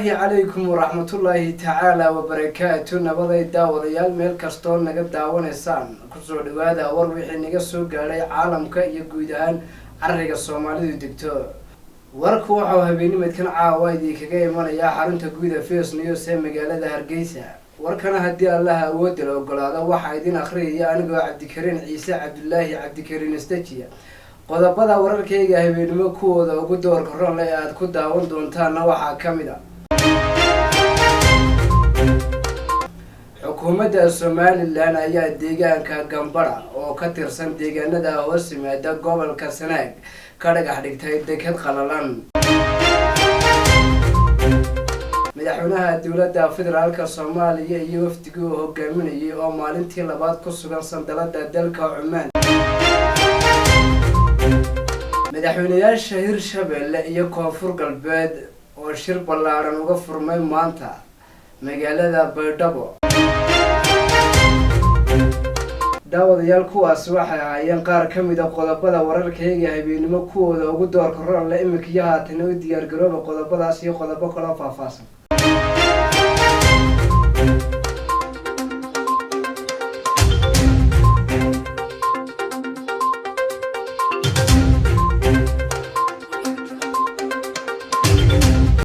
Salaamullaahi calaykum waraxmatullaahi tacaala wabarakaatu. Nabaday daawadayaal, meel kastoo naga daawanaysaan, kusoo dhawaada war wixii naga soo gaadhay caalamka iyo guud ahaan cariga Soomaalidu degto. Warku waxau habeenimadkan caawa idinkaga imanayaa xarunta guud ee Face News ee magaalada Hargeysa. Warkana haddii Allaha awoodda la ogolaado waxaa idin akhriyaya anigoo Cabdikariin Ciise Cabdulaahi Cabdikariin Stajiya. Qodobada wararkayga habeenimo kuwooda ugu doorka roonle ee aada ku daawan doontaanna waxaa ka mid a: xukuumadda Somalilan ayaa deegaanka Gambara oo ka tirsan deegaanada hoos yimaada gobolka Sanaag ka dhagax dhigtay deked qalalan. Madaxweynaha dowladda federaalka Soomaaliya iyo wafdigii uu hogaaminayay oo maalintii labaad ku sugan sandalada dalka Cumaan. Madaxweynayaasha Hirshabelle iyo Koonfur Galbeed oo shir ballaaran uga furmay maanta magaalada Baydhabo. Daawadayaal, kuwaas waxay ahaayeen qaar ka mid a qodobada wararkayga habeenimo kuwooda ugu doorka roonle. Iminka iyo haatana u diyaargarooba qodobadaas iyo qodobo kaloo faahfaahsan.